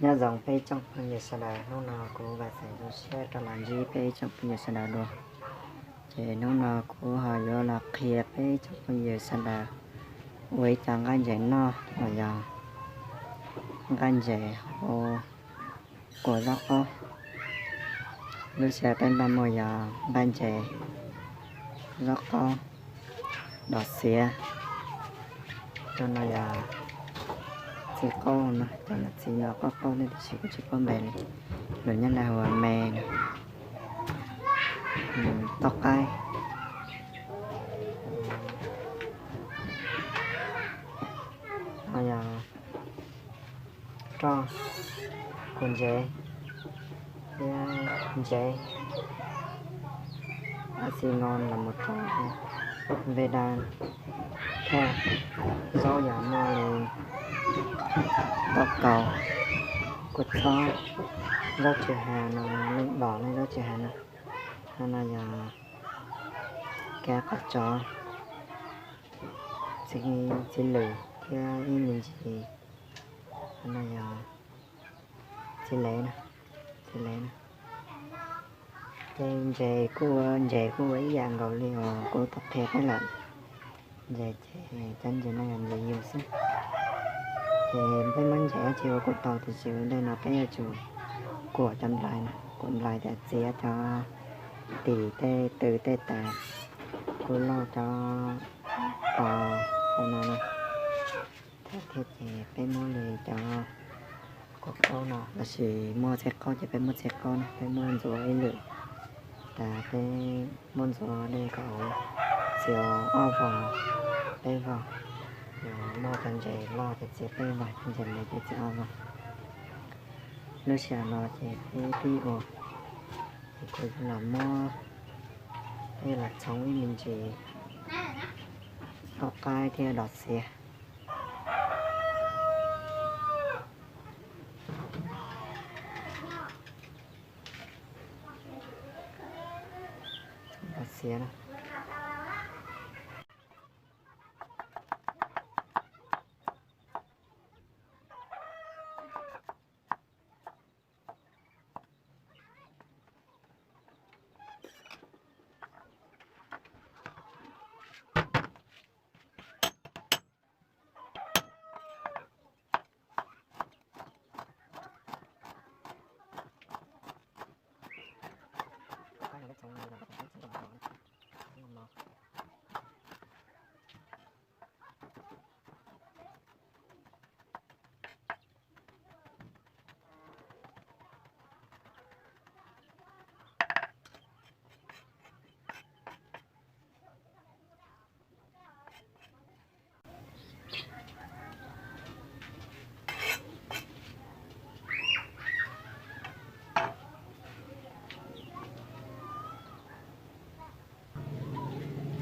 Nyob zoo peb tsoom phooj ywg sawv daws, hnub no kuv Vaj Xeem zoo siab rov los ntsib peb tsoom phooj ywg sawv daws dua. Ces hnub no kuv ho yuav los qhia peb tsoom phooj ywg sawv daws ua ib co nqaij ntses noj uas yog nqaij ntses hauv kua zaub qaub. Lub sij hawm peb npaj muaj yog nqaij ntses, zaub qaub, dos xiav. Cov no yog txiv qaub no, cov no txiv no qaub qaub thiab tiam sis kuv tsis paub npe li. Lus Nyab Laj hu ua me no, toj qaib. No yog roj, kua ntsev, thiab ntsev, a xi no los mus rau npe da thaj, zaub yog muaj li tau kaus, kua txob, zaub tsw ha no, leej dos ne zaub tsw ha no. No no yog kab qos tsov, txiv lwm thiab ib me ntsis. No yog txiv lev, txiv lev. Ces ntses kuj ua, ntses kuj ua ib yam nkaus li uas kuv tau qhia peb lawm. Ntses ces cov ntses no yog ntses yus xwb. Ces peb muab ntses dab tsi ua kuj tau tiam sis ua ntej no peb yuav tsum kuam cov nplais no, kuam nplais tas txiav cov tis tej tw tej tas, kuj loj cov tos ua no na. Thiab ces peb muab li cov kua qaub no lossis muaj txiv qaub ces peb muab txiv qaub na, peb muab ntxuav ib lwm tas peb muab ntxuav li kom txiav ob vog peb vog. Yog muaj cov ntses loj ces txiav peb vog, cov ntses me ces txiav ob vog. Lub sij hawm no ces peb pib ua, ces kuv yuav los muab, peb yuav los txhoov ib me ntsis toj qaib thiab dos xiav. Dos xiav na.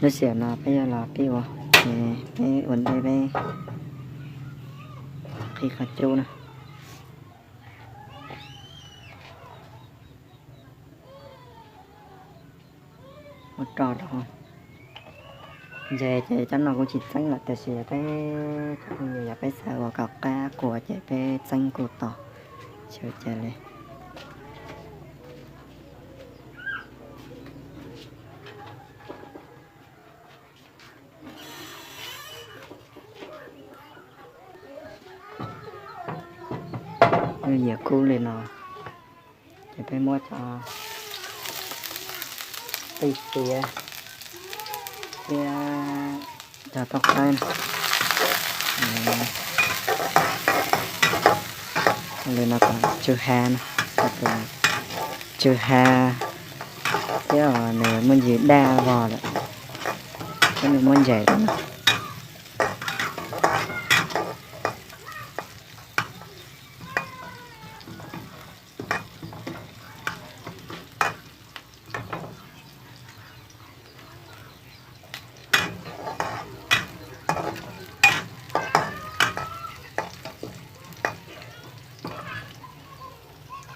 Lub sij hawm no peb yuav los pib ua, ces peb ua ntej peb qhib qhov cub na. Muab roj rau. Ntses ces cov no kuv tsis txeeb lawm tiam sis peb cov phooj ywg yog peb xav ua kom qab kua ces peb txeeb kuj tau, tsis ua cas li. Nws yiam kub li no, ces peb muab cov qij tiav thiab cov toj qaib no, li no kom tsw ha no, tsw ha thiab nws muaj ntsis daj vog lawm, thiab nws muab ntses rau no.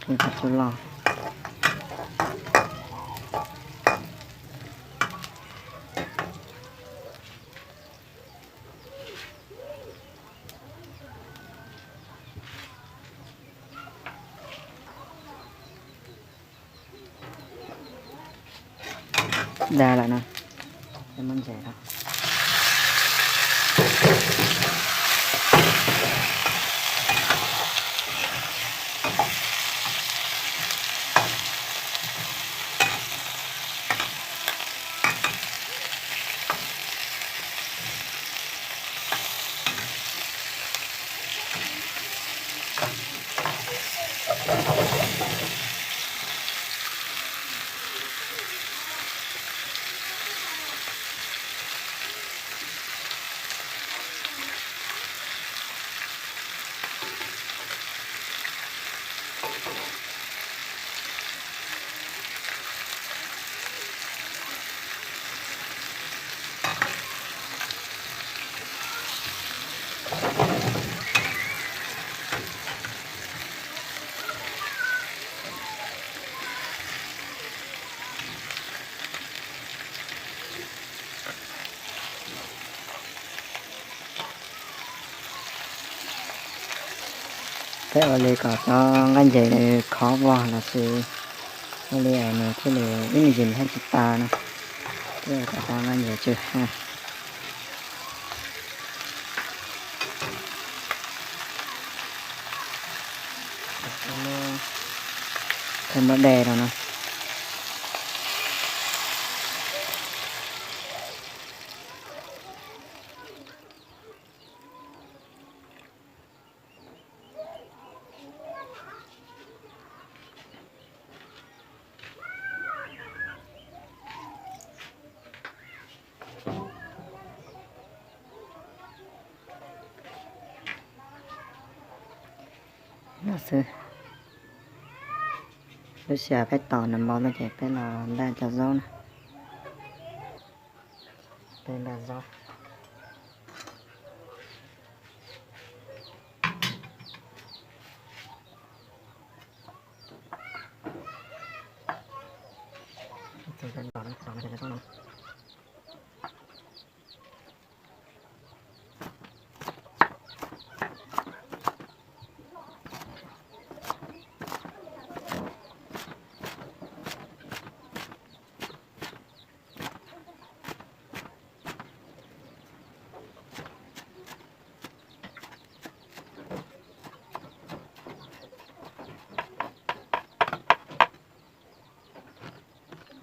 Qhib qhov cub loj. Da lawm no, peb muab ntses rau. Peb ua li kom cov nqaij ntses nws khov vog los sis ua li nws thiaj li ib me ntsis nws thiaj tsis tas no. Peb ua kom cov nqaij ntses tsw ha. Thiaj muab de rau no. No xwb. Lub sij hawm peb tos nws npau no ces peb los ntaj cov zaub na. Peb ntaj zaub.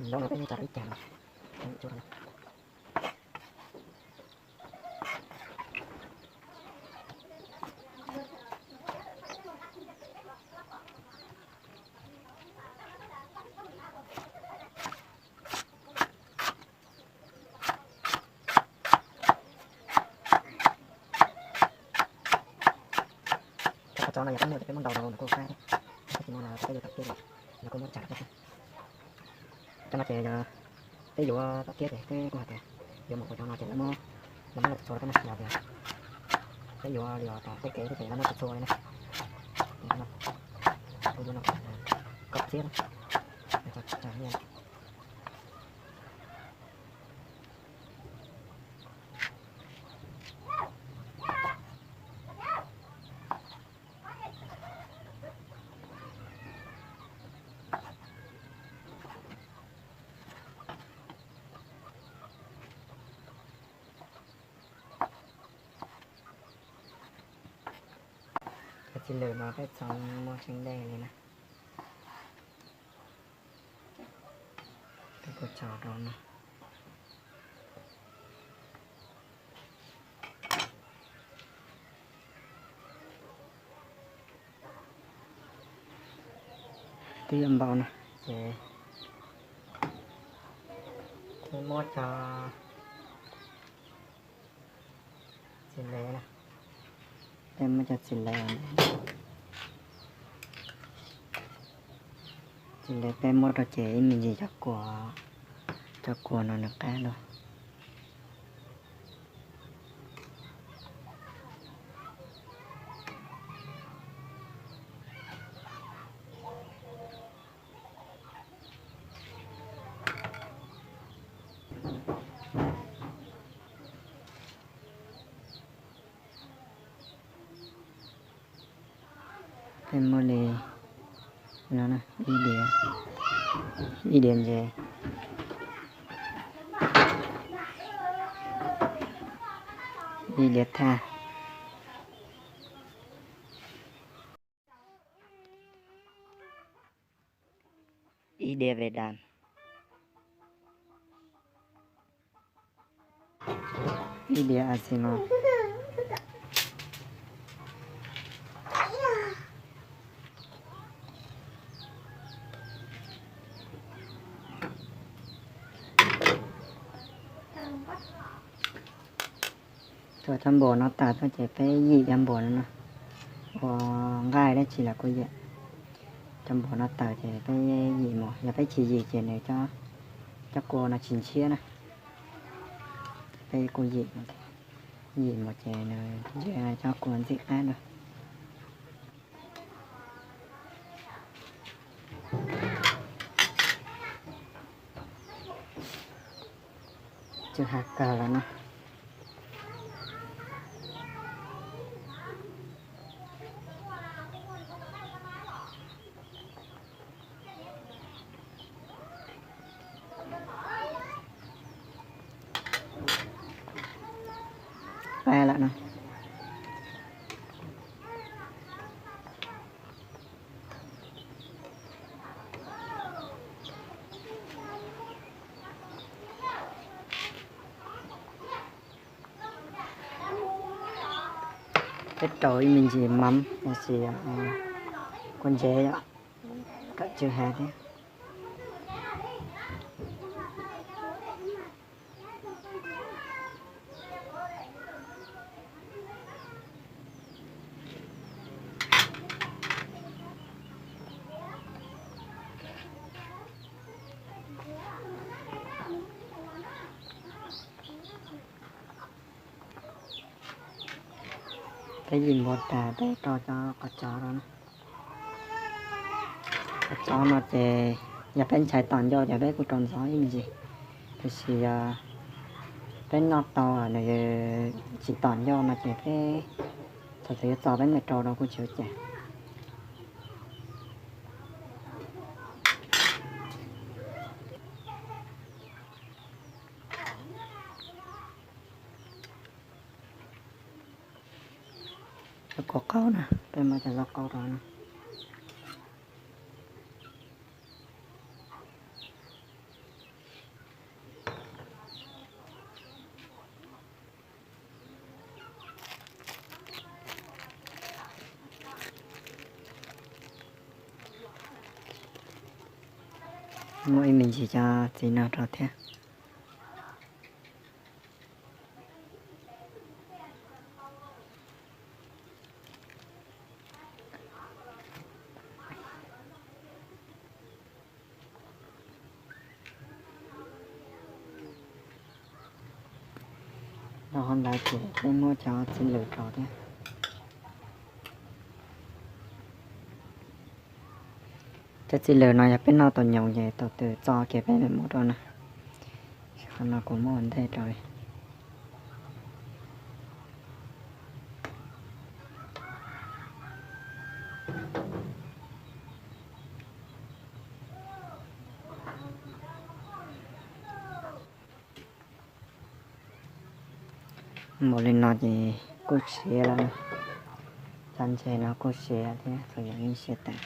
Zaub no peb tsa ib cag no. Cov qhov txos no yog peb muaj ces peb muab ntaus rau nws kuj qab thiab. Tab sis no los peb yuav tom kiab lawm, nws kuj muab tsam rau peb xwb. Cov no ces yog peb yuav tom kiab ces peb kuj hais tias yuav mus ua cov no ces lawv muab, lawv muab los txhua rau peb na, yog tias peb yuav li tom tej kev xwb ces lawv muab txhua txhua li na. Kuj yuav no kom txiab na. Cov txiv lwm no peb txhoov muab seeb dej li na. Peb kuj tso rau no. Twb yuav npau no ces peb muab cov txiv lev, peb muab cov txiv lev, txiv lev peb muab rau ces ib me ntsis cov kua, cov kua no nws qab dua. Peb muab li no ib diav, ib diav ntses. Ib diav thaj, ib diav ve das, ib diav a xi no. Tsuas cov npuas no tawm xwb ces peb yim cov npuas no na, ua nqaij dab tsi los kuj yim. Cov npuas no tawm ces peb yim mus, yog peb tsis yim ces nws cov kua no tsis ntshiab na. Peb kuj yim, yim mus ces nws ntshe cov kua ntxim qab dua. Tsw ha kawg lawm no. Pab lawm no. Peb rau ib me ntsis mov, tab sis kuj ntsev yom, kom tsw ha thiab. Peb yim npuas tas peb rau cov qos tsov rau na. Qos tsov no ces yog peb ntshai tom ncauj ces peb kuj rau ntxov ib me ntsis, tiam sis yog peb noj tau nws tsis tom ncauj no ces peb thaum twg yuav txog peb mam rau rau kuj tsis ua cas. Cov kua qaub na, peb muab cov zaub qaub rau na. Muab ib me ntsis cov txiv no rau thiab. Rau qhov ntawd ces peb muab cov txiv lws rau thiab. Cov txiv lws no yog peb noj tau nyoos ces thaum twg txog ces peb mam muab rau na. Qhov no kuv muab ua ntej rau li. Npaum li no ces kuj siav lawm. Cov ntses no kuj siav thiab, txhua yam yeej siav tas.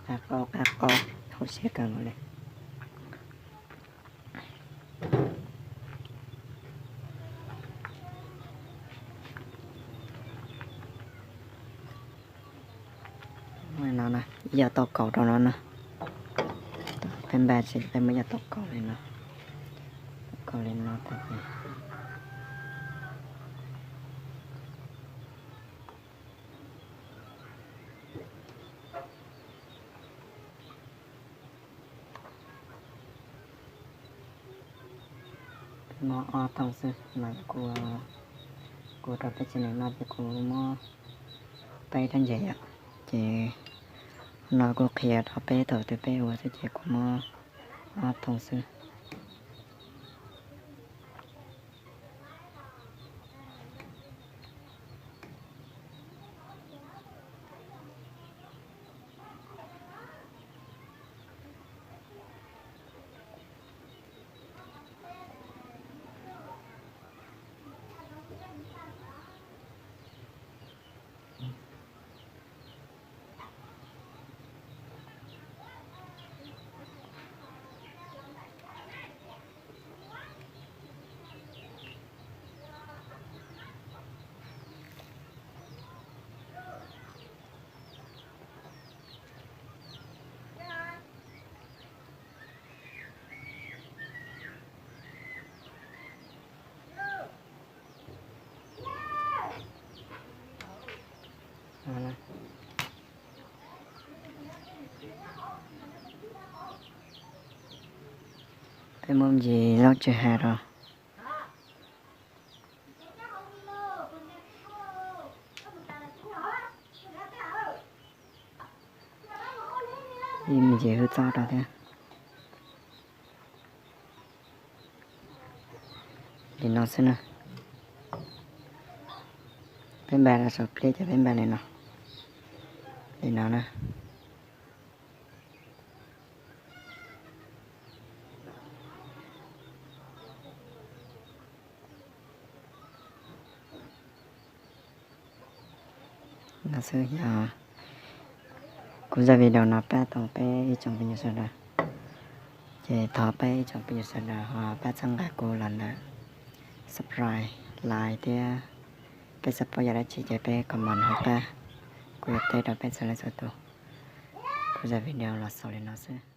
Qab qaub qab qaub, hauv siab kawg nkaus li. No na, ib yam tau kaus rau no na. Peb npaj ces peb muab ib yam tau kaus li no. Kaus li no tag ces muab ob thooj xwb no. Kuv, kuv rau peb txiv neej noj ces kuv muab peb rab ntses yom. Ces no kuv qhia rau peb thaum twg peb ua xwb ces kuv muab ob thooj xwb. Peb muab me ntsis zaub tsw ha rau. Ib me ntsis hwj txob rau thiab. Li no xwb na. Peb npaj rau saum pliab ces peb npaj li no. Li no na. No xwb yog kuv zaj video no pab tau peb ib tsoom phooj ywg sawv daws. Ces thov peb ib tsoom phooj ywg sawv daws ho pab txhawb nqa kuv los ntawm subscribe, like thiab peb support yog dab tsi ces peb comment hauv qab, kuv yuav teb rau peb txhua leej txhua tus. Kuv zaj video los xaus li no xwb.